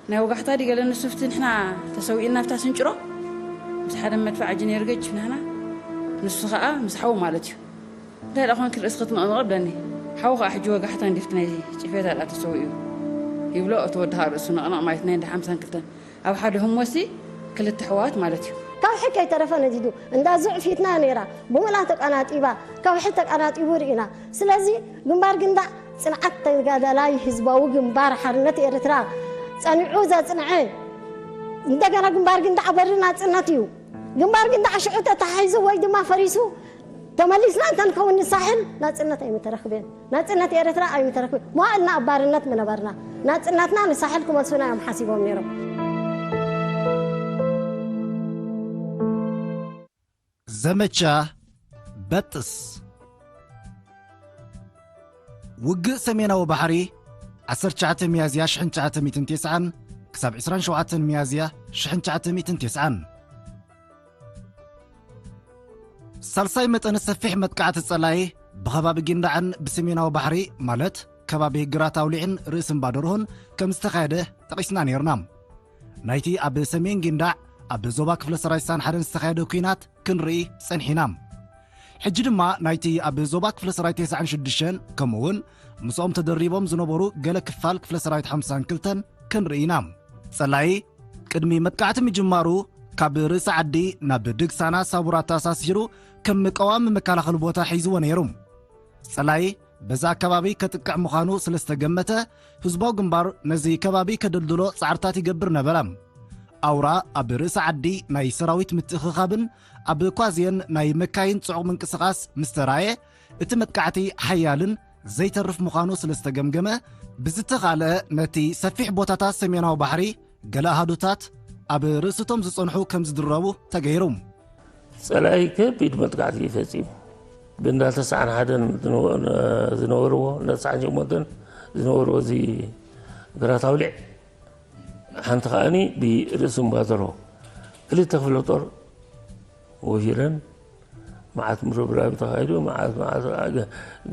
ናይ ወጋሕታ ድገለ ንሱፍቲ ንሕና ተሰዊእና ኣብታ ስንጭሮ ምስ ሓደ መድፋዕ ጅኔር ገጅ ናህና፣ ንሱ ኸኣ ምስ ሓዉ ማለት እዩ። እንታይ ደኣ ኾንክ ርእስኺ ትንቕንቕ ብለኒ። ሓዉ ኸኣ ሕጂ ወጋሕታ እንዲፍቲ ናይ ጭፌታ ደኣ ተሰዊኡ ይብሎ፣ እቲ ወዲ ኸኣ ርእሱ ነቕነቕ ማለት ናይ እንዳ ሓምሳን ክልተን ኣብ ሓደ ህሞሲ ክልተ ኣሕዋት ማለት እዩ። ካብ ሕድ ከይተረፈ ነዲዱ፣ እንዳ ዙዕ ፊትና ነይራ፣ ብምላ ተቀናጢባ፣ ካብ ሕድ ተቀናጢቡ ርኢና። ስለዚ ግንባር ግንዳዕ ጽንዓት ተጋዳላይ ህዝባዊ ግንባር ሓርነት ኤርትራ ጸኒዑ ዘጽንዐ፣ እንደገና ግንባር ግንዳዕ በሪ ናጽነት እዩ። ግንባር ግንዳዕ ሽዑ ተታሒዙ ወይ ድማ ፈሪሱ ተመሊስና እንተንከውን ንሳሕል ናጽነት ኣይምተረኽበን። ናጽነት ኤርትራ ኣይምተረኽበን። መዋእልና ኣብ ባርነት ምነበርና። ናጽነትና ንሳሕል ክመልሱና እዮም ሓሲቦም ነይሮም። ዘመቻ በጥስ። ውግእ ሰሜናዊ ባሕሪ ዓሰርተ ትሽዓተ ሚያዝያ ሽሕን ትሽዓተ ሚእትን ተስዓን ክሳብ ዕስራን ሸውዓተን ሚያዝያ ሽሕን ትሽዓተ ሚእትን ተስዓን። ሳልሳይ መጠነ ሰፊሕ መጥቃዕቲ ጸላኢ ብኸባቢ ጊንዳዕን ብሰሜናዊ ባሕሪ ማለት ከባቢ ግራት ኣውሊዕን ርእሲ እምባ ደርሆን ከም ዝተኻየደ ጠቒስና ነይርና። ናይቲ ኣብ ሰሜን ጊንዳዕ ኣብ ዞባ ክፍለ ሰራዊት ሳን ሓደን ዝተኻየደ ኲናት ክንርኢ ጸኒሕና። ሕጂ ድማ ናይቲ ኣብ ዞባ ክፍለ ሰራዊት ተስዓን ሽዱሽተን ከምኡ እውን ምስኦም ተደሪቦም ዝነበሩ ገለ ክፋል ክፍለ ሰራዊት ሓምሳን ክልተን ክንርኢ ኢና። ጸላኢ ቅድሚ መጥቃዕቲ ምጅማሩ ካብ ርእሲ ዓዲ ናብ ድግሳና ሳቡራ ተኣሳሲሩ ከም ቀዋሚ መከላኸሊ ቦታ ሒዝዎ ነይሩ። ጸላኢ በዚ ኣከባቢ ከጥቅዕ ምዃኑ ስለ ዝተገመተ ህዝባዊ ግንባር ነዚ ከባቢ ከደልድሎ ጻዕርታት ይገብር ነበረ። ኣውራ ኣብ ርእሲ ዓዲ ናይ ሰራዊት ምትእኽኻብን ኣብ ኳዝየን ናይ መካይን ጽዑቕ ምንቅስቓስ ምስ ተራእየ እቲ መጥቃዕቲ ሓያልን ዘይተርፍ ምዃኑ ስለ ዝተገምገመ ብዝተኻልአ ነቲ ሰፊሕ ቦታታት ሰሜናዊ ባሕሪ ገለ ኣሃዱታት ኣብ ርእስቶም ዝጸንሑ ከም ዝድረቡ ተገይሩ። ጸላኢ ከቢድ መጥቃዕቲ እዩ ፈጺሙ። ብእንዳ ተስዓን ሓደን ዝነበርዎ እንዳ ተስዓን ሸሞንተን ዝነበርዎ እዚ ግራት ኣውሊዕ ሓንቲ ከኣኒ ብርእሲ እምባ ደርሆ ክልተ ክፍለ ጦር ወፊረን መዓት ምርብራብ ተኻይዱ መዓት መዓት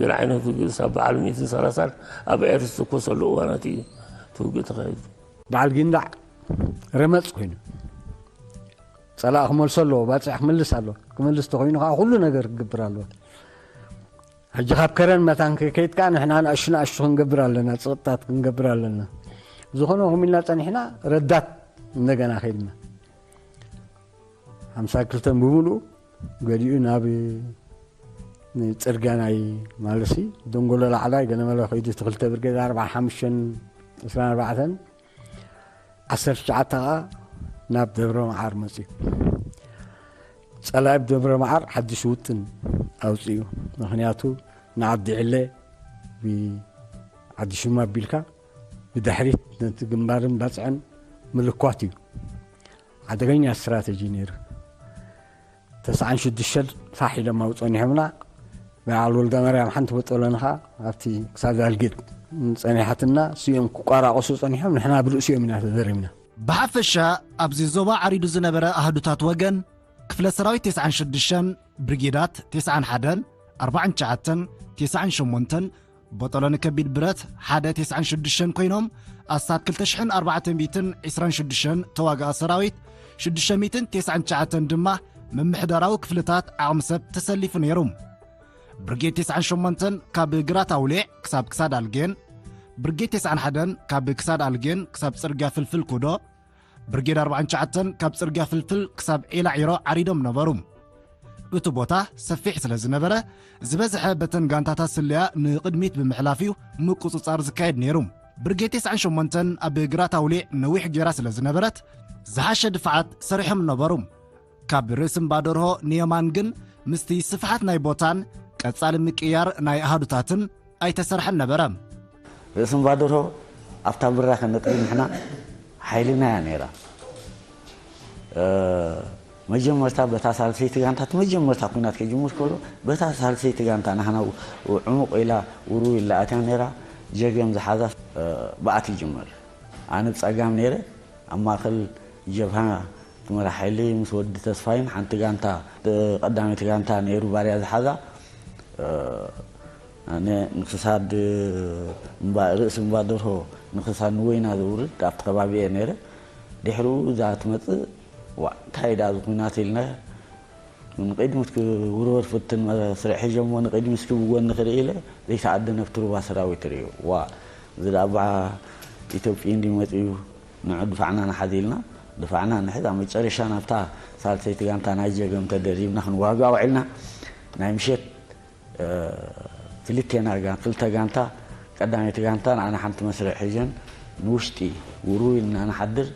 ገለ ዓይነት ውግእ ሳብ በዓል ሚእትን ሰላሳን ኣብ ኤር ዝተኮሰሉ እዋናት እዩ እቲ ውግእ ተኻይዱ። በዓል ጊንዳዕ ረመጽ ኮይኑ ጸላእ ክመልሶ ኣለዎ፣ ባጽዕ ክምልስ ኣለዎ። ክምልስ ተኾይኑ ከዓ ኩሉ ነገር ክግብር ኣለዎ። ሕጂ ካብ ከረን መታን ከይከይድ ከዓ ንሕና ንኣሹ ንኣሹ ክንገብር ኣለና፣ ጽቕጥታት ክንገብር ኣለና። ዝኾነ ኹም ኢልና ጸኒሕና ረዳት እንደገና ከይድና ሓምሳ ክልተን ብምሉኡ ገሊኡ ናብ ጽርግያ ናይ ማለሲ ደንጎሎ ላዕላይ ገለመለ ከይዱ እቲ ክልተ ብርጌድ ኣርባዓ ሓሙሽተን ዕስራን ኣርባዕተን ዓሰርተ ትሽዓተ ከዓ ናብ ደብረ መዓር መፅዩ። ፀላኢ ደብረ መዓር ሓድሽ ውጥን ኣውፅኡ። ምክንያቱ ንዓዲ ዕለ ብዓዲ ሽማ ኣቢልካ ብድሕሪት ነቲ ግንባርን ባፅዕን ምልኳት እዩ። ሓደገኛ ስትራተጂ ነይሩ። ተስዓን ሽዱሽተን ፋሕ ኢሎም ኣብኡ ጸኒሖምና። በዓል ወልደማርያም ሓንቲ በጦሎኒ ኸኣ ኣብቲ ክሳድ ኣልጌት ጸኒሓትና። እሲኦም ክቋራቐሱ ጸኒሖም፣ ንሕና ብርእሲኦም ኢና ተደሪብና። ብሓፈሻ ኣብዚ ዞባ ዓሪዱ ዝነበረ ኣሃዱታት ወገን ክፍለ ሰራዊት ተስዓን ሽዱሽተን፣ ብርጌዳት ተስዓን ሓደን፣ ኣርባዓን ትሽዓተን፣ ተስዓን ሸሞንተን፣ በጠሎኒ ከቢድ ብረት ሓደ ተስዓን ሽዱሽተን ኮይኖም፣ ኣስታት ክልተ ሽሕን ኣርባዕተ ሚእትን ዕስራን ሽዱሽተን ተዋጋኣ ሰራዊት፣ ሽዱሽተ ሚእትን ተስዓን ትሽዓተን ድማ ምምሕዳራዊ ክፍልታት ዓቕሚ ሰብ ተሰሊፉ ነይሩ። ብርጌድ ተስዓን ሸሞንተን ካብ ግራት ኣውሊዕ ክሳብ ክሳድ ኣልጌን፣ ብርጌድ ተስዓን ሓደን ካብ ክሳድ ኣልጌን ክሳብ ጽርግያ ፍልፍል ኩዶ፣ ብርጌድ ኣርባዓን ትሽዓተን ካብ ጽርግያ ፍልፍል ክሳብ ዒላ ዒሮ ዓሪዶም ነበሩ። እቲ ቦታ ሰፊሕ ስለ ዝነበረ፣ ዝበዝሐ በተን ጋንታታት ስለያ ንቕድሚት ብምሕላፍ እዩ ምቁጽጻር ዝካየድ ነይሩ። ብርጌድ ተስዓን ሸሞንተን ኣብ ግራት ኣውሊዕ ነዊሕ ጌራ ስለ ዝነበረት፣ ዝሓሸ ድፍዓት ሰሪሖም ነበሩ። ካብ ርእሲ እምባ ደርሆ ንየማን ግን፣ ምስቲ ስፍሓት ናይ ቦታን ቀጻሊ ምቅያር ናይ ኣሃዱታትን ኣይተሰርሐን ነበረ። ርእሲ እምባ ደርሆ ኣብታ ብራኸ ነጥቢ ንሕና ሓይልና እያ ነይራ። እ፣ መጀመርታ በታ ሳልሰይቲ ጋንታ፣ እቲ መጀመርታ ኲናት ክጅምር ከሎ፣ በታ ሳልሰይቲ ጋንታ ናህና ው-፣ ዕሙቕ ኢላ፣ ውርው ኢላ ኣትያ ነይራ። ጀገም ዝሓዛ፣ እ፣ ብኣት ይጅመር። ኣነ ብጸጋም ነይረ፣ ኣብ ማእከል ጀብሃ ትመራሕ ሓይሊ ምስ ወዲ ተስፋይን ሓንቲ ጋንታ፣ እ፣ ቀዳመይቲ ጋንታ ነይሩ ባርያ ዝሓዛ። እ፣ ኣነ ንክሳድ እምባ-፣ ርእሲ እምባ ደርሆ ንክሳድ ንወይና ዘውርድ ኣብቲ ከባቢ እየ ነይረ። ድሕሪኡ እዛ ትመጽእ፣ "ዋእ፣ እንታይ ደኣ እዚ ኲናት?" ኢልና ንቕድሚት ክውርወር ፍትን መስርዕ ሒዞሞ ንቕድሚት እስኪ ብጎኒ ክርኢ ኢለ ዘይተኣደነ ብትሩባ ሰራዊት ርእዩ። "ዋ፣ እዚ ደኣ ኣባ ኢትዮጵያ እንዲ መጺኡ፣ ንዑ ድፋዕና ንሓዝ" ኢልና ድፋዕና ንሕዝ። ኣብ መጨረሻ ናብታ ሳልሰይቲ ጋንታ ናይ ጀገም ተደሪብና ክንዋግኣ ውዒልና። ናይ ምሸት እ፣ ክልቴና ጋ-፣ ክልተ ጋንታ፣ ቀዳመይቲ ጋንታ ንኣና ሓንቲ መስርዕ ሒዘን ንውሽጢ ውርው ኢልና ንሓድር።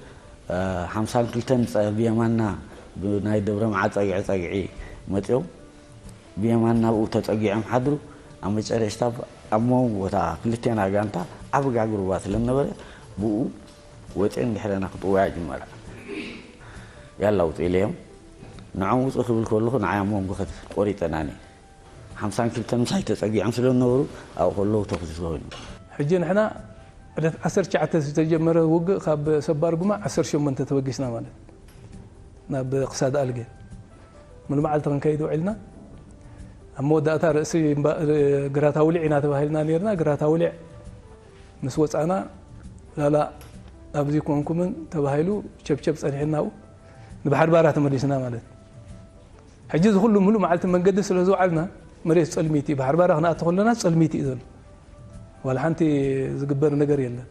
እ፣ ሓምሳን ክልተን ጸ-፣ ብየማንና ብናይ ደብረ መዓ ጸግዒ ጸግዒ መጺኦም ብየማንና ብኡ ተጸጊዖም ሓድሩ። ኣብ መጨረሽታ ኣብ መንጎ እታ ክልቴና ጋንታ ዓቢ ጋግሩባ ስለ ዝነበረ ብኡ ወጺኤን ድሕረና ክጥውያ ጅመራ። ያላ ውጹ ኢለዮም። ንዖም ውጹ ክብል ከለኹ ንዓይ ኣብ መንጎ ከት-፣ ቆሪጸናኒ። ሓምሳን ክልተን ምሳይ ተጸጊዖም ስለ ዝነበሩ ኣብኡ ከለዉ ተኹሲ ኮይኑ። ሕጂ ንሕና ዕለት ዓሰርተ ትሽዓተ ዝተጀመረ ውግእ ካብ ሰባር ጉማ ዓሰርተ ሸሞንተ ተበጊስና ማለት ናብ ክሳድ ኣልጌ ሙሉ መዓልቲ ክንከይድ ውዒልና። ኣብ መወዳእታ ርእሲ እምባ-፣ ግራት ኣውሊዕ ኢና ተባሂልና ነይርና። ግራት ኣውሊዕ ምስ ወጻና ላላ ኣብዚ ኮንኩምን ተባሂሉ ቸብቸብ ጸኒሕና ኣብኡ ንባሕር ባራ ተመሊስና ማለት። ሕጂ እዚ ኩሉ ሙሉ መዓልቲ መንገዲ ስለ ዝውዓልና መሬት ጸልሚት እዩ። ባሕር ባራ ክንኣቱ ከለና ጸልሚት እዩ ዘሎ። ዋላ ሓንቲ ዝግበር ነገር የለን።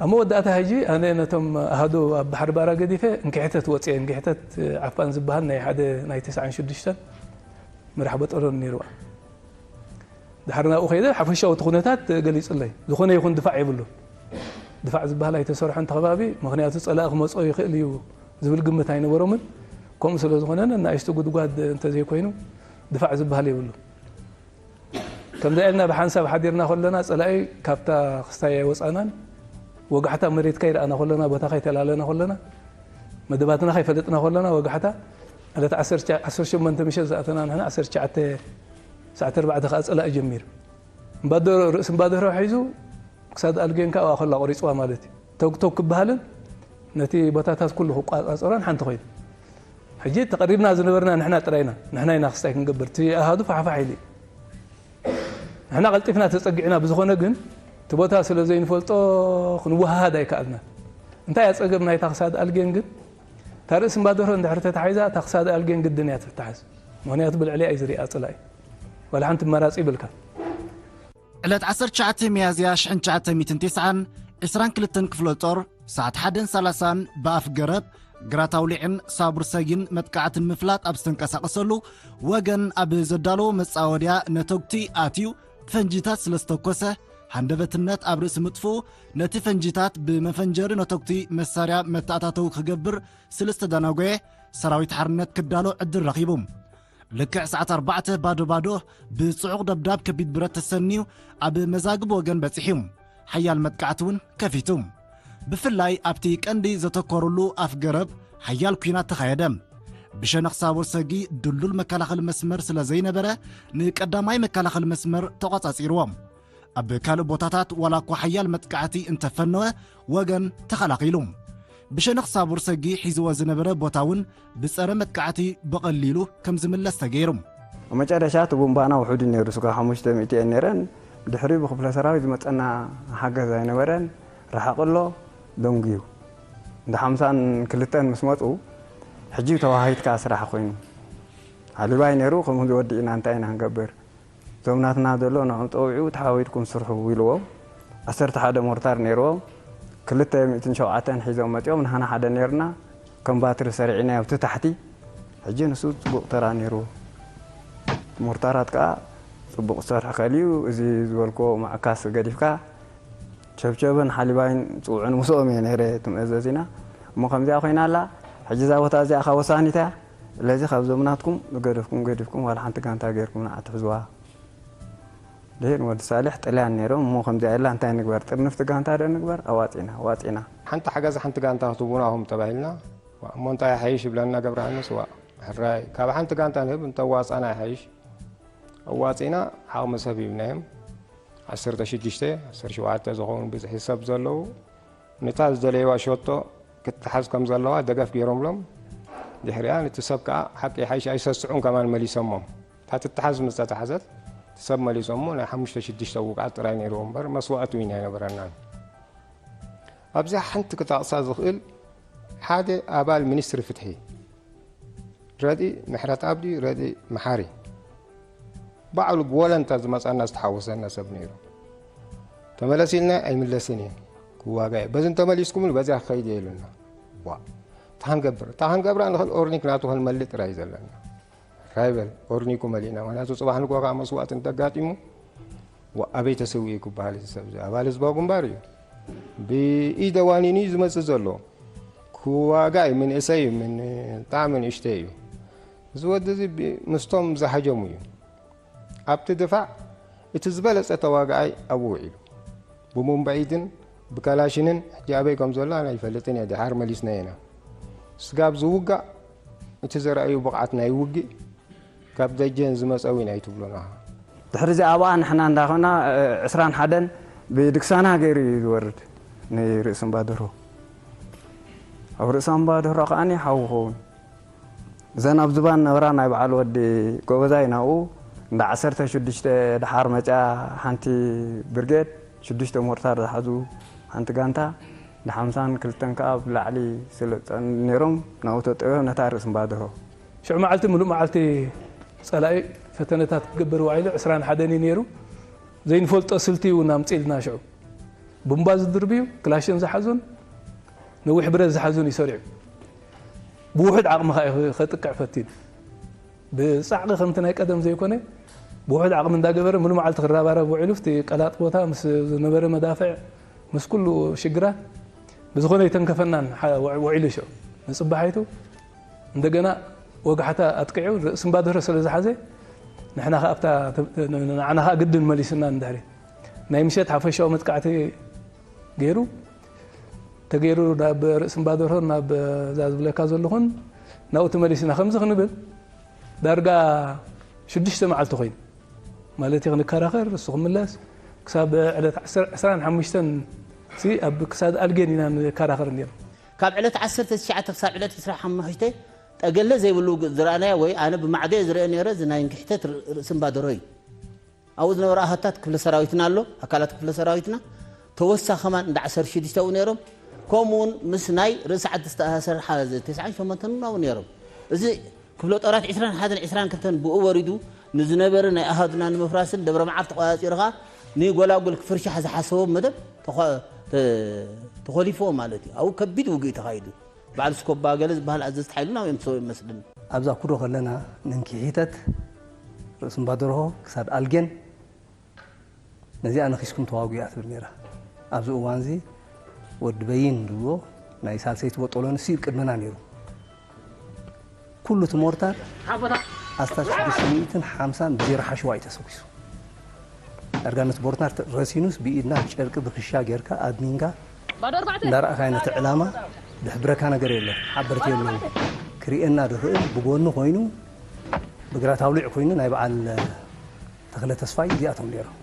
ኣብ መወዳእታ ሕጂ ኣነ ነቶም ኣሃዱ ኣብ ባሕር ባራ ገዲፈ እንክሕተት ወጽኤ፣ እንክሕተት ዓፋን ዝበሃል ናይ ሓደ ናይ ተስዓን ሽዱሽተን መራሕ በጠሎን ነይርዋ። ድሓር ናብኡ ከይደ ሓፈሻዊ እቲ ኩነታት ገሊጹለይ። ዝኾነ ይኹን ድፋዕ የብሉን። ድፋዕ ዝበሃል ኣይተሰርሖን እቲ ከባቢ፣ ምኽንያቱ ጸላኢ ክመጾ ይኽእል እዩ ዝብል ግምት ኣይነበሮምን። ከምኡ ስለ ዝኾነ ነናእሽቱ ጉድጓድ እንተዘይኮይኑ ድፋዕ ዝበሃል የብሉን። ከምዚ ኢልና ብሓንሳብ ሓዲርና ከለና ጸላኢ ካብታ ክስታይ ኣይወጻናን። ወጋሕታ መሬትካ ይረኣና ከለና፣ ቦታኻ ይተላለና ከለና፣ መደባትና ከይፈለጥና ከለና ወጋሕታ ዕለት ዓሰርተ፣ ዓሰርተ ሸሞንተ ምሸት ዝኣተና ንሕና ዓሰርተ ትሽዓተ ሰዓት ኣርባዕተ ከኣ ጸላኢ ጀሚሩ። እምባደሮ፣ ርእሲ እምባደሮ ሒዙ ክሳድ ኣልጌን ከኣ ኣብኣ ከላ ቆሪጽዋ ማለት እዩ። ተግ ተግ ክበሃልን ነቲ ቦታታት ኩሉ ክቋጻጸሮን ሓንቲ ኮይኑ። ሕጂ ተቐሪብና ዝነበርና ንሕና ጥራይና፣ ንሕና ኢና ክስታይ ክንገብር። እቲ ኣሃዱ ፋሕፋሕ ኢሉ እዩ። ንሕና ቀልጢፍና ተጸጊዕና፣ ብዝኾነ ግን እቲ ቦታ ስለ ዘይንፈልጦ ክንወሃሃድ ኣይከኣልና። እንታይ እያ ጸገም ናይታ ክሳድ ኣልጌን ግን? እታ ርእሲ እምባደሮ እንድሕር ተታሒዛ፣ እታ ክሳድ ኣልጌን ግድን እያ ትተሓዝ። ምኽንያቱ ብልዕሊኣ እዩ ዝሪኣ ጸላኢ። ዋላ ሓንቲ መራጺ ይብልካ። ዕለት ዓሰርተ ትሽዓተ ሚያዝያ ሽሕን ትሽዓተ ሚእትን ተስዓን ዕስራን ክልተን ክፍለ ጦር ሰዓት ሓደን ሰላሳን ብኣፍ ገረብ፣ ግራት ኣውሊዕን ሳቡር ሰጊን መጥቃዕትን ምፍላጥ ኣብ ዝተንቀሳቐሰሉ፣ ወገን ኣብ ዘዳለዎ መጻወድያ ነተጉቲ ኣትዩ ፈንጂታት ስለ ዝተኮሰ፣ ሃንደበትነት ኣብ ርእሲ ምጥፍኡ፣ ነቲ ፈንጂታት ብመፈንጀሪ ነተጉቲ መሳርያ መተኣታተዊ ክገብር ስለ ዝተደናጎየ፣ ሰራዊት ሓርነት ክዳሎ ዕድል ረኺቡ። ልክዕ ሰዓት ኣርባዕተ ባዶ ባዶ ብጽዑቕ ደብዳብ ከቢድ ብረት ተሰንዩ ኣብ መዛግብ ወገን በጺሑ። ሓያል መጥቃዕቲ እውን ከፊቱ። ብፍላይ ኣብቲ ቀንዲ ዘተኮሩሉ ኣፍ ገረብ ሓያል ኲናት ተኻየደ። ብሸነኽ ሳቦር ሰጊ ድልዱል መከላኸሊ መስመር ስለ ዘይነበረ፣ ንቀዳማይ መከላኸሊ መስመር ተቖጻጺርዎ። ኣብ ካልእ ቦታታት ዋላ እኳ ሓያል መጥቃዕቲ እንተፈነወ፣ ወገን ተኸላኺሉ። ብሸነኽ ሳቡር ሰጊ ሒዝዎ ዝነበረ ቦታ እውን ብጸረ መጥቃዕቲ ብቐሊሉ ከም ዝምለስ ተገይሩ። ኣብ መጨረሻ እቲ ቡምባና ውሑድ ነይሩ፣ ስጋ ሓሙሽተ ሚእቲ እየን ነይረን። ድሕሪኡ ብክፍለ ሰራዊት ዝመጸና ሓገዝ ኣይነበረን፣ ርሓቕ ኣሎ፣ ደንጉዩ። እንዳ ሓምሳን ክልተን ምስ መጹ፣ ሕጂ ተዋሂድካ ስራሕ ኮይኑ፣ ሓሊባይ ነይሩ፣ ከምኡ ወዲእና እንታይ ኢና ክንገብር? እዞም ናትና ዘሎ ንዕኦም ጸዊዑ ተሓዋዊድኩም ስርሑ ኢልዎም። ዓሰርተ ሓደ ሞርታር ነይርዎም። ክልተ ሚእትን ሸውዓተን ሒዞም መጺኦም፣ ንሓና ሓደ ነይርና። ከም ባትሪ ሰሪዕናዮ ኣብቲ ታሕቲ። ሕጂ ንሱ ጽቡቕ ተራ ነይርዎ። ሞርታራት ከኣ ጽቡቕ ዝሰርሕ ከልዩ፣ እዚ ዝበልክዎ ማዕካስ ገዲፍካ ቸብቸብን ሓሊባይን ጽውዕን ምስኦም እየ ነይረ ትምእዘዝ ኢና። እሞ ከምዚኣ ኮይና ኣላ። ሕጂ እዛ ቦታ እዚኣ ካብ ወሳኒት እያ። ስለዚ ካብዞም ናትኩም ዝገደፍኩም ገዲፍኩም ዋላ ሓንቲ ጋንታ ገይርኩም ንዓ ትሕዝዋ። ድሕር ወዲ ሳልሕ ጥልያን ነይሮም። እሞ ከምዚኣ ኢላ እንታይ ንግበር? ጥርንፍቲ ጋንታ ዶ ንግበር? ኣዋጺና፣ ኣዋጺና። ሓንቲ ሓገዝ ሓንቲ ጋንታ ክትቡና ኹም ተባሂልና። ዋእ፣ እሞ እንታይ ይሓይሽ ይብለና ገብረሃንስ። ዋእ፣ ሕራይ፣ ካብ ሓንቲ ጋንታ ንህብ እንተዋጻና ይሓይሽ። ኣዋጺና ዓቕሚ ሰብ ሂብናዮም። ዓሰርተ ሽዱሽተ፣ ዓሰርተ ሸውዓተ ዝኸውን ብዝሒ ሰብ ዘለዉ፣ ነታ ዝደለይዋ ሸቶ ክትሓዝ ከም ዘለዋ ደገፍ ገይሮምሎም። ድሕሪኣ ነቲ ሰብ ከኣ ሓቂ ይሓይሽ ኣይሰስዑን ከማን መሊሶሞም። እታ ትተሓዝ ምስ ተታሕዘት፣ እቲ ሰብ መሊሶሞ ናይ ሓሙሽተ ሽዱሽተ ውግኣት ጥራይ ነይርዎ እምበር መስዋእቲ እውን ኣይነበረናን። ኣብዚኣ ሓንቲ ክጠቕሳ ዝኽእል ሓደ ኣባል ሚኒስትሪ ፍትሒ ረድኢ ምሕረትኣብ ድዩ ረድኢ መሓሪ፣ ባዕሉ ብወለንታ ዝመጻና ዝተሓወሰና ሰብ ነይሩ። ተመለስ ኢልና ኣይምለስን እየ፣ ክዋጋ እየ። በዚ እንተመሊስኩምሉ በዚኣ ክኸይድ እየ ኢሉና። ዋ፣ እንታይ ክንገብር? እንታይ ክንገብራ ንኽእል? ኦርኒክ ናቱ ክንመልእ ጥራይ እዩ ዘለና። ራይበል ኦርኒኩ መሊእና። ምኽንያቱ ጽባሕ ንግሆ ከዓ መስዋእቲ እንተጋጢሙ፣ ዋ፣ ኣበይ ተሰዊኡ ክበሃል እዚ ሰብ እዚ? ኣባል ህዝባዊ ግንባር እዩ። ብኢደ ዋኒኑ እዩ ዝመጽእ ዘሎ። ክዋጋእ እዩ፣ መንእሰይ እዩ፣ ምን-፣ ብጣዕሚ ንእሽተይ እዩ። እዚ ወዲ እዚ ብ-፣ ምስቶም ዝሃጀሙ እዩ። ኣብቲ ድፋዕ እቲ ዝበለጸ ተዋጋኣይ ኣብኡ ውዒሉ። ብሙምበዒድን ብካላሽንን ሕጂ ኣበይ ከም ዘሎ ኣነ ኣይፈልጥን እየ፣ ድሓር መሊስናዮ ኢና። ስጋብ ዝውጋእ እቲ ዘርኣዩ ብቕዓት ናይ ውግእ ካብ ደጀን ዝመጸ እውን ኣይትብሉን ኢኻ። ድሕሪ እዚኣ ኣብኣ ንሕና እንዳኾና፣ እ፣ ዕስራን ሓደን ብድክሳና ገይሩ እዩ ዝወርድ ንርእሲ እምባ ደርሆ። ኣብ ርእሲ እምባ ደርሆ ከኣኒ ሓው ኸውን። እዘን ኣብ ዝባን ነበራ ናይ በዓል ወዲ ጎበዛይ ናብኡ እንዳ ዓሰርተ ሽዱሽተ ድሓር መጽያ ሓንቲ ብርጌድ ሽዱሽተ ሞርታር ዝሓዙ ሓንቲ ጋንታ፣ እንዳ ሓምሳን ክልተን ከኣ ብላዕሊ ስለጸን ነይሮም፣ ናብኡ ተጠውዮም ነታ ርእሲ እምባ ደርሆ። ሽዑ መዓልቲ ምሉእ መዓልቲ ጸላኢ ፈተነታት ክገብር ውዒሉ፣ ዕስራን ሓደን እዩ ነይሩ። ዘይንፈልጦ ስልቲ እውን ኣምጺእልና ሽዑ። ቡምባ ዝድርብዩ፣ ክላሽን ዝሓዙን ነዊሕ ብረት ዝሓዙን እዩ ሰሪዑ። ብውሑድ ዓቕሚ ከኣ እዩ ከጥቅዕ ፈቲኑ። ብጻዕቂ ከምቲ ናይ ቀደም ዘይኮነ፣ ብውሑድ ዓቕሚ እንዳገበረ ምሉእ መዓልቲ ክረባረብ ውዒሉ፣ ኣብቲ ቀላጥ ቦታ ምስ ዝነበረ መዳፍዕ፣ ምስ ኩሉ ሽግራት፣ ብዝኾነ ኣይተንከፈናን፣ ሓ-፣ ውዒ-፣ ውዒሉ ሽዑ። ንጽባሒቱ እንደገና ወጋሕታ ኣጥቂዑ፣ ርእሲ እምባ ደርሆ ስለ ዝሓዘ፣ ንሕና ኸኣ ኣብታ፣ ንዓና ኸኣ ግድን መሊሱና ንድሕሪት። ናይ ምሸት ሓፈሻዊ መጥቃዕቲ ገይሩ፣ ተገይሩ ናብ ርእሲ እምባ ደርሆ፣ ናብ እዛ ዝብለካ ዘለኹን፣ ናብኡ ተመሊስና። ከምዚ ክንብል ዳርጋ ሽዱሽተ መዓልቲ ኮይኑ። ማለት እዩ፣ ክንከራኸር፣ እሱ ክምለስ፣ ክሳብ ዕለት ዕስራን ሓሙሽተን ሲ ኣብ ክሳድ ኣልጌን ኢና ንከራኸር ነይርና። ካብ ዕለት ዓሰርተ ትሽዓተ ክሳብ ዕለት ዕስራን ሓሙሽተን ጠገለ ዘይብሉ ዝረኣናዮ ወይ ኣነ ብማዕዶየ ዝርእዮ ነይረ፣ እዚ ናይ እንክሕተት ርእሲ እምባ ደርሆ እዩ። ኣብኡ ዝነበሩ ኣሃታት ክፍለ ሰራዊትና ኣሎ፣ ኣካላት ክፍለ ሰራዊትና፣ ተወሳኺ ከማን እንዳ ዓሰርተ ሽዱሽተ ኣብኡ ነይሮም። ከምኡ እውን ምስ ናይ ርእሲ ዓዲ ዝተኣሳሰር ሓ-፣ ተስዓን ሸሞንተን እውን ኣብኡ ነይሮም። እዚ ክፍለ ጦራት ዕስራን ሓደን ዕስራን ክልተን ብኡ ወሪዱ ንዝነበረ ናይ ኣሃዱና ንምፍራስን ደብረ መዓር ተቖጻጺሩ ኸኣ ንጎላጉል ክፍርሻሕ ዝሓሰቦ መደብ ተኾ-፣ ተ-፣ ተኾሊፍዎ ማለት እዩ። ኣብኡ ከቢድ ውግእ እዩ ተኻይዱ። በዓል ስኮባ ገለ ዝበሃል ኣዘዝቲ ሓይሉ ናብኦም ተሰዊኦም መስልን። ኣብዛ ኩዶ ከለና ንንኪሒተት ርእሲ እምባ ደርሆ ክሳድ ኣልጌን ነዚኣ ነኺስኩም ተዋጉ እያ ትብል ነይራ። ኣብዚ እዋንዚ ወዲ በይን ዝብሎ ናይ ሳልሰይቲ ቦጦሎ ንሱ እዩ ቅድመና ነይሩ። ኩሉ እቲ ሞርታር ኣስታት ሽዱሽተ ሚእትን ሓምሳን ብዜሮ ሓሸዋ እዩ ተሰኪሱ። ዳርጋ ነቲ ሞርታር ረሲኑስ ብኢድና ብጨርቂ ብክሻ ጌርካ ኣድኒንካ እንዳረኣኻዮ ነቲ ዕላማ ዝሕብረካ ነገር የለን። ሓበርቲ የለን። ክርእየና ዝኽእል ብጎኒ ኮይኑ ብግራት ኣውሊዕ ኮይኑ ናይ በዓል ተኽለ ተስፋይ እዚኣቶም ነይሮም።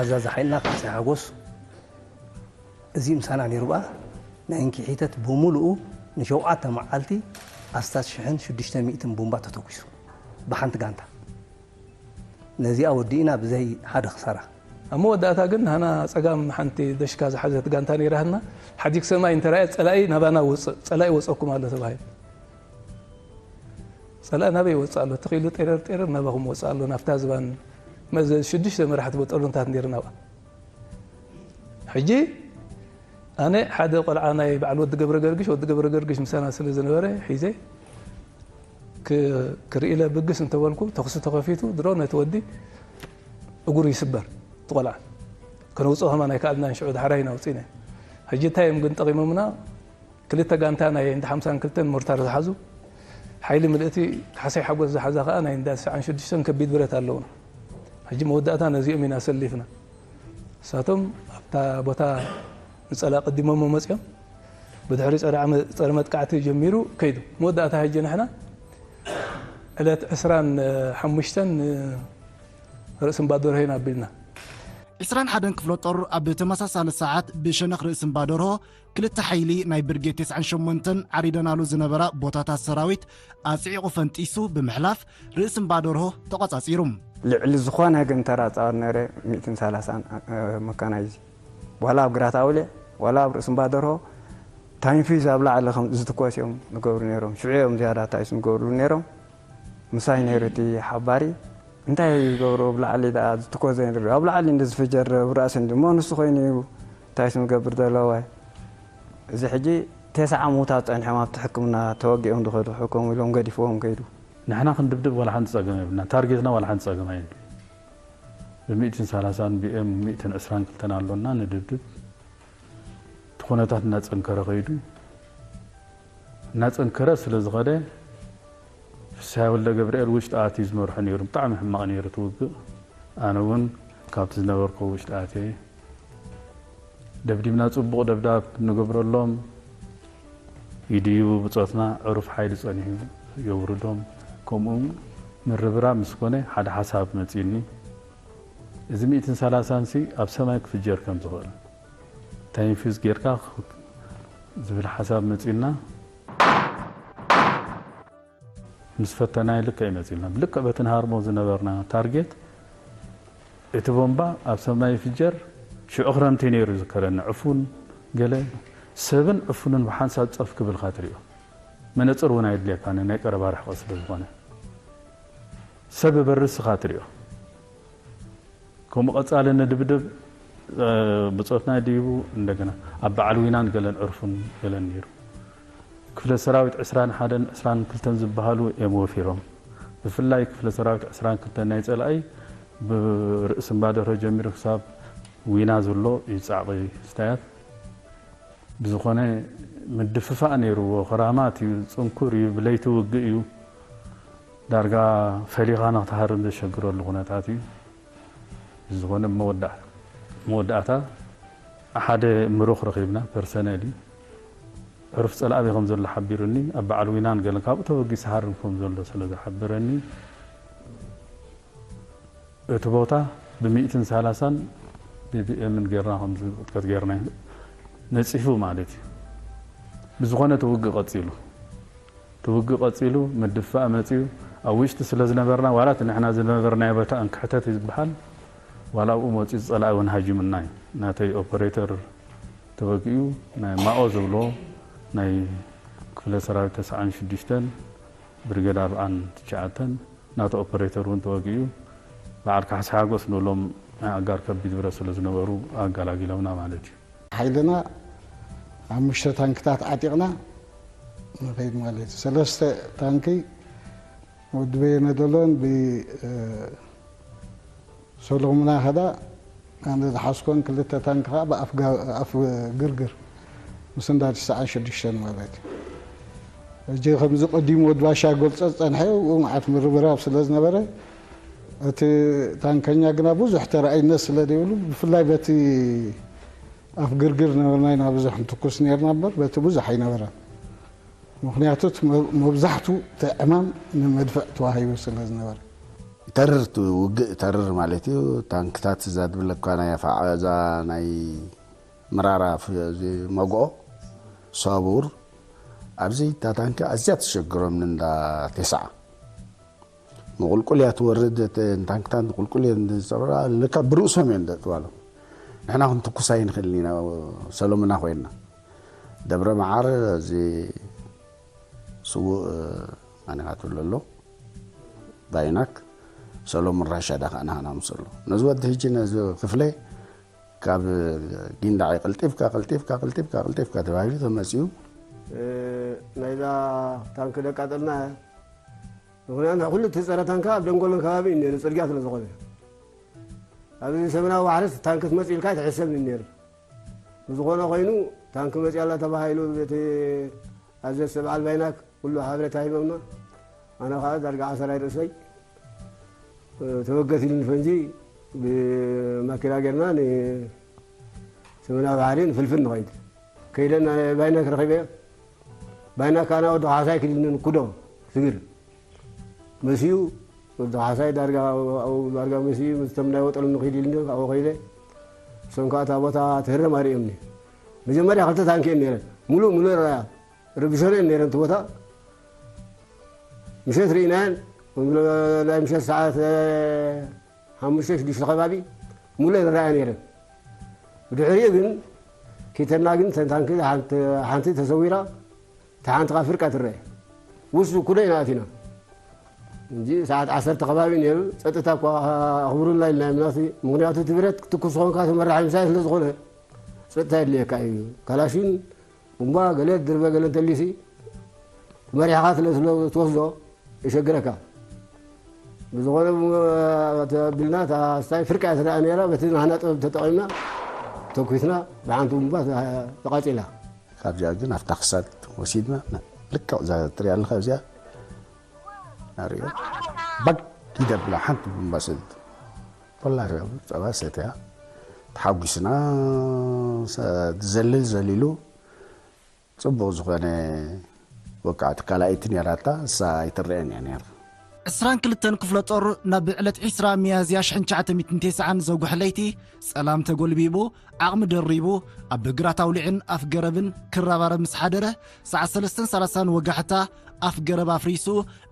ኣዛዚ ሓይልና ካሕሳይ ሓጎስ እዚ ምሳና ነይሩ በኣ። ናይ እንኪሒተት ብምሉኡ ንሸውዓተ መዓልቲ ኣስታት ሽሕን ሽዱሽተ ሚእትን ቡምባ ተተኩሱ ብሓንቲ ጋንታ። ነዚኣ ወዲእና ብዘይ ሓደ ክሳራ። ኣብ መወዳእታ ግን ንሃና ጸጋም ሓንቲ ደሽካ ዝሓዘት ጋንታ ነይራትና። ሓዲግ ሰማይ እንተራእየ ጸላኢ ናባና ውጽእ፣ ጸላኢ ወጸኩም ኣሎ ተባሂሉ። ጸላኢ ናበይ ይወጽእ ኣሎ? ትኽኢሉ ጤረር ጤረር ናባኹም ወጽእ ኣሎ። ናብታ ዝባን መዘ ሽዱሽተ መራሕቲ በጠሉንታት ነይርና ኣብኣ። ሕጂ ኣነ ሓደ ቆልዓ ናይ በዓል ወዲ ገብረ ገርግሽ፣ ወዲ ገብረ ገርግሽ ምሳና ስለ ዝነበረ ሒዘ ክ-፣ ክርኢ ኢለ ብግስ እንተበልኩ ተኹሲ ተኸፊቱ ድሮ ነቲ ወዲ እግሩ ይስበር። እቲ ቆልዓ ከነውፅኦ ከማን ኣይከኣልናን። ሽዑ ዳሕራይ ኢና ኣውፂእና። ሕጂ እንታይ እዮም ግን ጠቒሞምና? ክልተ ጋንታ ናይ እንዳ ሓምሳን ክልተን ሞርታር ዝሓዙ ሓይሊ ምልእቲ ካሕሳይ ሓጎስ ዝሓዛ ከኣ ናይ እንዳ ትስዓን ሽዱሽተን ከቢድ ብረት ኣለውና። ሕጂ መወዳእታ ነዚኦም ኢና ሰሊፍና። ንሳቶም ኣብታ ቦታ ንጸላ ቀዲሞሞ መጺኦም ብድሕሪ ጸረ ዓመ-፣ ጸረ መጥቃዕቲ ጀሚሩ ከይዱ። መወዳእታ ሕጂ ንሕና ዕለት ዕስራን ሓሙሽተን ርእሲ እምባ ደርሆ ኢና ኣቢልና። ዕስራን ሓደን ክፍለ ጦር ኣብ ተመሳሳሊ ሰዓት ብሸነኽ ርእሲ እምባ ደርሆ ክልተ ሓይሊ ናይ ብርጌድ ተስዓን ሸሞንተን ዓሪደናሉ ዝነበራ ቦታታት ሰራዊት ኣጽዒቑ ፈንጢሱ ብምሕላፍ ርእሲ እምባ ደርሆ ተቖጻጺሩ። ልዕሊ ዝኾነ ግን ተራ ጻወት ነይረ ሚእትን ሰላሳን፣ እ፣ መካናይዝ። ዋላ ኣብ ግራት ኣውሊዕ፣ ዋላ ኣብ ርእሲ እምባ ደርሆ፣ ታይንፊዝ ኣብ ላዕሊ ከም ዝትኮስ እዮም ዝገብሩ ነይሮም። ሽዑ እዮም ዝያዳ ታይስ ዝገብሩ ነይሮም። ምሳይ ነይሩ እቲ ሓባሪ። እንታይ እዩ ዝገብሩ? ኣብ ላዕሊ ደኣ ዝትኮስ ዘይንርኢ። ኣብ ላዕሊ እንደ ዝፍጀር ብራእሲ እንዲ-፣ እሞ ንሱ ኮይኑ እዩ ታይስ ዝገብር ዘሎ ዋይ። እዚ ሕጂ ተስዓ ምውታት ጸኒሖም ኣብቲ ሕክምና ተወጊኦም ዝኸዱ ሕከሙ ኢሎም ገዲፍዎም ከይዱ። ንሕና ክንድብድብ ዋላ ሓንቲ ጸገም የብልና። ታርጌትና ዋላ ሓንቲ ጸገም ኣየን። ብሚእትን ሰላሳን ቢኤም ሚእትን ዕስራን ክልተን ኣሎና ንድብድብ። እቲ ኩነታት እናጸንከረ ከይዱ። እናጸንከረ ስለ ዝኸደ ፍስሃ ወልደ ገብርኤል ውሽጢ ኣትዩ ዝመርሖ ነይሩ። ብጣዕሚ ሕማቕ ነይሩ እቲ ውግእ። ኣነ እውን ካብቲ ዝነበርኩ ውሽጢ ኣትየ። ደብዲብና ጽቡቕ ደብዳብ ንገብረሎም። ይድይቡ ብጾትና ዕሩፍ ሓይሊ ጸኒሑ የውርዶም። ከምኡ ምርብራብ ምስ ኮነ ሓደ ሓሳብ መጺኡኒ። እዚ ሚእትን ሰላሳን ሲ ኣብ ሰማይ ክፍጀር ከም ዝኽእል፣ ታይንፊዝ ጌርካ ዝብል ሓሳብ መጺኡና። ምስ ፈተናይ ልክዕ ይመጺልና። ብልክዕ በቲ ንሃርሞ ዝነበርና ታርጌት እቲ ቦምባ ኣብ ሰማይ ይፍጀር። ሽዑ ክረምቲ ነይሩ ዝከረኒ። ዕፉን ገለ ሰብን ዕፉንን ብሓንሳብ ጸፍ ክብልካ ትሪኦ። መነጽር እውን ኣየድልየካን፣ ናይ ቀረባ ርሕቀት ስለ ዝኾነ። ሰብ በርስ ኢኻ ትሪኦ። ከምኡ ቀጻሊ ንድብድብ፣ እ፣ ብጾትና ድይቡ እንደገና ኣብ በዓል ዊናን ገለን ዕርፉን ገለን ነይሩ። ክፍለ ሰራዊት ዕስራን ሓደን ዕስራን ክልተን ዝበሃሉ እዮም ወፊሮም። ብፍላይ ክፍለ ሰራዊት ዕስራን ክልተን ናይ ጸላኢ ብርእሲ እምባ ደርሆ ጀሚሩ ክሳብ ዊና ዘሎ እዩ ጻዕቒ ስታያት። ብዝኾነ ምድፍፋእ ነይርዎ። ክራማት እዩ፣ ጽንኩር እዩ፣ ብለይቲ ውግእ እዩ። ዳርጋ ፈሊኻ ንክትሃርም ዘሸግረሉ ኩነታት እዩ። ብዝኾነ መወዳእ-፣ መወዳእታ ሓደ ምሩኽ ረኺብና፣ ፐርሰነል እዩ። ዕሩፍ ጸላእቢ ከም ዘሎ ሓቢሩኒ፣ ኣብ በዓል ዊናን ገለን ካብኡ ተበጊሱ ሃርም ከም ዘሎ ስለ ዝሓበረኒ፣ እቲ ቦታ ብሚእትን ሰላሳን ቢቢኤምን ጌርና ከም ዝቕጥቀጥ ጌርና ነጺፉ ማለት እዩ። ብዝኾነ እቲ ውግእ ቀጺሉ። እቲ ውግእ ቀጺሉ፣ ምድፋእ መጺኡ። ኣብ ውሽጢ ስለ ዝነበርና፣ ዋላ እቲ ንሕና ዝነበርናዮ ቦታ እንክሕተት እዩ ዝበሃል፣ ዋላ ኣብኡ መጺኡ ጸላኢ እውን ሃጂሙና እዩ። ናተይ ኦፐሬተር ተወጊኡ፣ ናይ ማኦ ዝብሎ ናይ ክፍለ ሰራዊት ተስዓን ሽዱሽተን ብርጌድ ኣርብዓን ትሽዓተን ናቱ ኦፐሬተር እውን ተወጊኡ፣ በዓል ካሕሳ ሓጎስ ንብሎም ናይ ኣጋር ከቢድ ብረት ስለ ዝነበሩ ኣጋላጊሎምና ማለት እዩ። ሓይልና ሓሙሽተ ታንክታት ዓጢቕና ንኸይድ ማለት እዩ። ሰለስተ ታንኪ ወዲ በየነ ደሎን ብ-፣ እ፣ ሰሎሙና ኸዳ ኣነ ዝሓዝኮን ክልተ ታንክ ኸዓ ብኣፍ ጋ-፣ ኣፍ ግርግር ምስ እንዳ ትስዓን ሽዱሽተን ማለት እዩ። ሕጂ ከምዚ ቀዲሙ ወዲ ባሻ ገልጾ ዝጸንሐ፣ ኣብኡ መዓት ምርብራብ ስለ ዝነበረ፣ እቲ ታንከኛ ግና ብዙሕ ተራእይነት ስለ ዘይብሉ፣ ብፍላይ በቲ ኣፍ ግርግር ነበርና ኢና ብዙሕ ንትኩስ ነርና እምበር፣ በቲ ብዙሕ ኣይነበረን። ምኽንያቱ እቲ መ-፣ መብዛሕቱ እቲ ዕማም ንመድፍዕ ተዋሂቡ ስለ ዝነበረ። ይተርር፣ እቲ ውግእ ይተርር ማለት እዩ። ታንክታት እዛ ዝብለካ ናይ ኣፋ-፣ እዛ ናይ መራራ ፍ-፣ እዚ መግኦ ሳቡር ኣብዚ እታ ታንኪ ኣዝያ ትሸግሮም እንዳ ቴስዓ ንቁልቁል እያ ትወርድ። እተን ታንክታት ንቁልቁል እየን ዝጸብራ፣ ለካ ብርእሶም እየን ዘጥባሎም። ንሕና ክንትኩስ ኣይንኽእልን ኢና፣ ሰሎምና ኮይንና። ደብረ መዓር እዚ ስዉእ ማንኻ ትብሎ ኣሎ፣ ባይናክ፣ ሰሎሙን ራሻ ዳ ከኣ ናህና ምስ ኣሎ። ነዚ ወዲ ሕጂ ነዚ ክፍለ ካብ ጊንዳዕ ቀልጢፍካ፣ ቀልጢፍካ፣ ቀልጢፍካ፣ ቀልጢፍካ ተባሂሉ ተመጺኡ። ናይዛ ታንክ ደቃጠልና። ምኽንያቱ ኩሉ እቲ ጸረ ታንካ ኣብ ደንጎሎን ከባቢ እዩ ነይሩ፣ ጽርግያ ስለ ዝኾነ። ኣብዚ ሰሜናዊ ባሕርስ ታንክ ትመጽእ ኢልካ ኣይትሕሰብን እዩ ነይሩ። ብዝኾነ ኮይኑ፣ ታንክ መጽያ ኣላ ተባሂሉ፣ በቲ ኣዘዝቲ በዓል ባይናክ ኩሉ ሓበሬታ ሂቦምና። ኣነ ኸዓ ዳርጋ ዓሰራይ ርእሰይ፣ እ፣ ተበገስ ኢሉኒ ፈንጂ፣ ብማኪና ጌርና ንሰሜናዊ ባሕሪ ንፍልፍል ንኸይድ። ከይደና ባይናክ ረኺበዮ። ባይናክ ኣና ወዲ ካሕሳይ ክድኒ ንኩዶ ስግር። መሲዩ፣ ወዲ ካሕሳይ ዳርጋ፣ ኣብኡ ዳርጋ መሲዩ፣ ምስቶም ናይ ወጠሉ ንኺድ ኢልኒ፣ ኣብኡ ከይደ። እሶም ከኣ እታ ቦታ ትህረም ኣርእዮምኒ። መጀመርያ ክልተ ታንኪ እየን ነይረን። ሙሉእ፣ ሙሉእ ራያ። ረቢሾን እየን ነይረን እቲ ቦታ። ምሸት ርኢናየን። ናይ ምሸት ሰዓት፣ እ፣ ሓሙሽተ፣ ሽዱሽተ ከባቢ ሙሉእ እየን ራያ ነይረን። ብድሕሪኡ ግን፣ ኪተና ግን፣ እተን ታንኪ ሓንቲ፣ ሓንቲ ተሰዊራ፣ እታ ሓንቲ ከኣ ፍርቃ ትረአ። ውስጥ ኩደ ኢና ኣቲና። እንጂ ሰዓት ዓሰርተ ከባቢ ነይሩ። ጸጥታ እኳ ኣኽብሩልና ኢልና ምናሲ፣ ምኽንያቱ እቲ ብረት ክትኩስ ዝኾንካ ተመራሒ ምሳይ ስለ ዝኾነ፣ ጸጥታ የድልየካ እዩ። ካላሽን፣ ቡምባ፣ ገለ ድርበ ገለ እንተሊሲ፣ መሪሕኻ ስለ፣ ስለ ትወስዶ፣ የሸግረካ። ብዝኾነ፣ ብ-፣ ተቢልና፣ እታ ስታይ ፍርቃ እያ ትረኣ ነይራ። በቲ ናህና ጥበብ ተጠቒምና፣ ተኩስና፣ ብሓንቲ ቡምባ ተቓጺላ። ካብዚኣ ግን ኣብታ ክሳድ ወሲድና፣ ልክዕ እዛ ትሪኣ ኣለኻ እዚኣ፣ ናሪኦ፣ ባግ ይደብላ ሓንቲ ቡምባ ሰድ። ኮላ ጸባ ሰትያ፣ ተሓጒስና፣ ሰ-፣ ዝዘልል ዘሊሉ፣ ጽቡቕ ዝኾነ ወቃዕቲ ካልኣይቲ ነይራታ፣ እሳ ኣይትረአን እያ ነይራ። ዕስራን ክልተን ክፍለ ጦር ናብ ዕለት ዕስራ ሚያዝያ ሽሕን ትሽዓተ ሚእትን ተስዓን ዘጉሕ ለይቲ ጸላም ተጎልቢቡ፣ ዓቕሚ ደሪቡ፣ ኣብ ግራት ኣውሊዕን ኣፍ ገረብን ክረባረብ ምስ ሓደረ፣ ሰዓት ሰለስተን ሰላሳን ወጋሕታ ኣፍ ገረብ ኣፍሪሱ፣